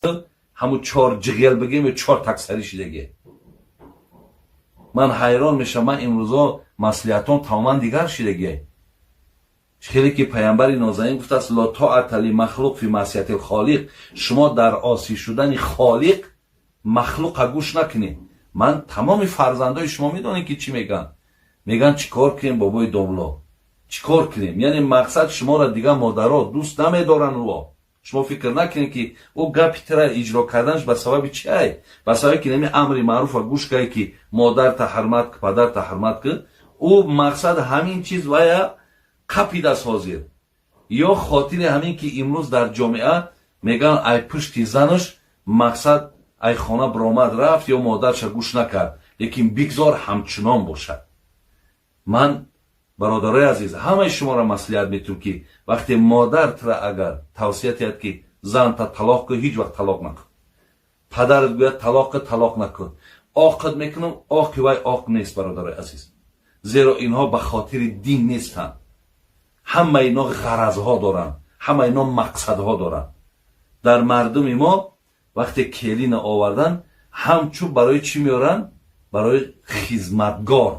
Ҳамун чор ҷиғел бигем ё чор таксарӣ шидагӣ. Ман ҳайрон мешавам, ман имрӯзо маслиҳатон тамоман дигар шидагӣ. Хеле ки паямбари нозанин гуфтааст: ла тоата лимахлуқ фи маъсияти лхолиқ. Шумо дар осӣ шудани холиқ махлуқа гӯш накунед. Ман тамоми фарзандои шумо медонед, ки чӣ мегӯянд? Мегӯянд: чӣ кор кунем, бобои домло, чӣ кор кунем? Яъне мақсад, шуморо дигар модаро дӯст намедоранд. Ӯ шумо фикр накунед, ки ӯ гапи тира иҷро карданаш ба сабаби чиай? Ба сабаби ки нами амри маъруфа гӯш кай, ки модарта ҳурмат ку, падарта ҳурмат ку. Ӯ мақсад ҳамин чиз вая қапидааст ҳозир, ё хотири ҳамин ки имрӯз дар ҷомеа мегӯянд, ай пушти занаш мақсад ай хона биромад рафт ё модарша гӯш накард. Лекин бигзор ҳамчунон бошад. Ман, бародарои азиз, ҳамаи шуморо маслиҳат метум, ки вақте модар тира агар тавсия диҳад, ки занта талоқ кун, ҳеҷ вақт талоқ накун. Падарат гӯяд талоқ кун, талоқ накун. Оқид мекунам, оқи вай оқ нест, бародарои азиз, зеро инҳо ба хотири дин нестанд. Ҳама ино ғаразҳо доранд, ҳама ино мақсадҳо доранд. Дар мардуми мо вақте келина овардан, ҳамчун барои чӣ меоранд? Барои хизматгор,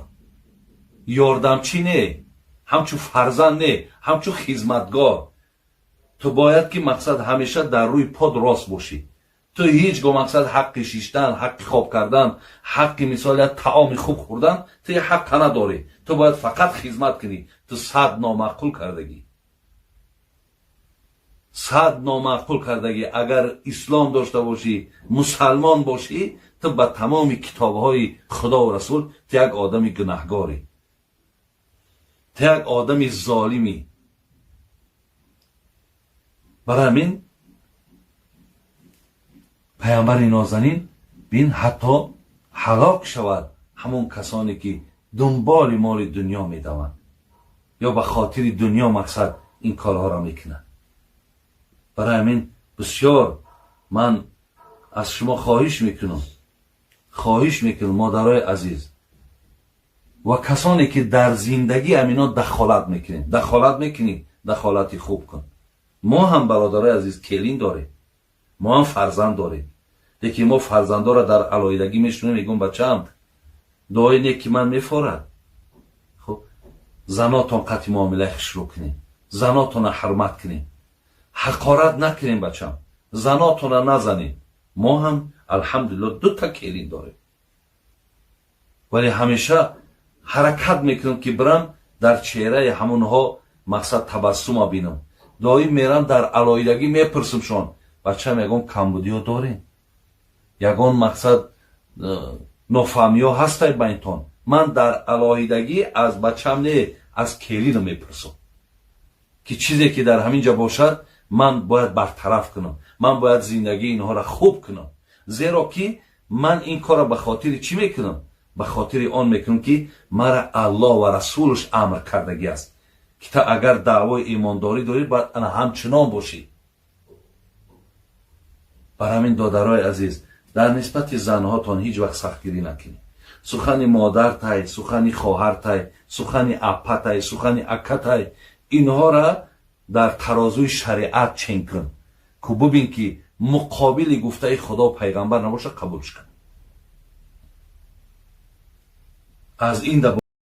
ёрдамчӣ не, ҳамчун фарзанд не, ҳамчун хизматгор. Ту бояд ки мақсад ҳамеша дар рӯи под рост бошӣ. Ту ҳеҷ гоҳ мақсад ҳаққи шиштан, ҳаққи хоб кардан, ҳаққи мисол як таоми хуб хӯрдан, ту ҳаққа надорӣ. Ту бояд фақат хизмат кунӣ. Ту сад номаъқул кардагӣ, сад номаъқул кардагӣ. Агар ислом дошта бошӣ, мусалмон бошӣ, ту ба тамоми китобҳои худову расул ту як одами гунаҳгорӣ, ту як одами золимӣ. Барои ҳамин паямбари нозанин бин, ҳатто ҳалок шавад ҳамон касоне, ки дунболи моли дунё медаванд ё ба хотири дунё мақсад ин корҳоро мекунанд. Барои ҳамин бисёр ман аз шумо хоҳиш мекунам, хоҳиш мекунам, модарои азиз ва касоне, ки дар зиндагӣ амино дахолат мекунем, дахолат мекунӣ, дахолати хуб кун. Мо ҳам, бародарои азиз, келин дорем, мо ҳам фарзанд дорем, лекин мо фарзандоро дар алоҳидагӣ мешунем, мегӯм: бачаам, дуои нек ки ман мефорад. Хуб, занотон қатъи муомилаи хушрӯ кунем, занотона ҳурмат кунем, ҳақорат накунем, бачам, занотона назанем. Мо ҳам, алҳамдулилло, дута келин дорем, вале ҳамеша ҳаракат мекунам, ки бирам дар чеҳраи ҳамонҳо мақсад табассума бинам. Доим мерам, дар алоҳидагӣ мепурсимшон: бачам, ягон камбудиё дорем, ягон мақсад нофаҳмиҳо ҳастай байнтон? Ман дар алоҳидагӣ аз бачам не, аз келина мепурсам, ки чизе ки дар ҳамин ҷа бошад, ман бояд бартараф кунам, ман бояд зиндагии инҳоро хуб кунам. Зеро ки ман ин корро ба хотири чӣ мекунам? Ба хотири он мекунам, ки мара Аллоҳ ва расулаш амр кардагӣ аст, ки та агар даъвои имондорӣ дорӣ, бояд ана ҳамчунон бошӣ. Бар ҳамин, додарои азиз, дар нисбати занҳотон ҳеҷ вақт сахтгирӣ накунед. Сухани модартай, сухани хоҳартай, сухани аппатай, сухани акатай, инҳора дар тарозуи шариат чен кун, ку бубин, ки муқобили гуфтаи худо, пайғамбар набошад, қабулш кун. Аз ин да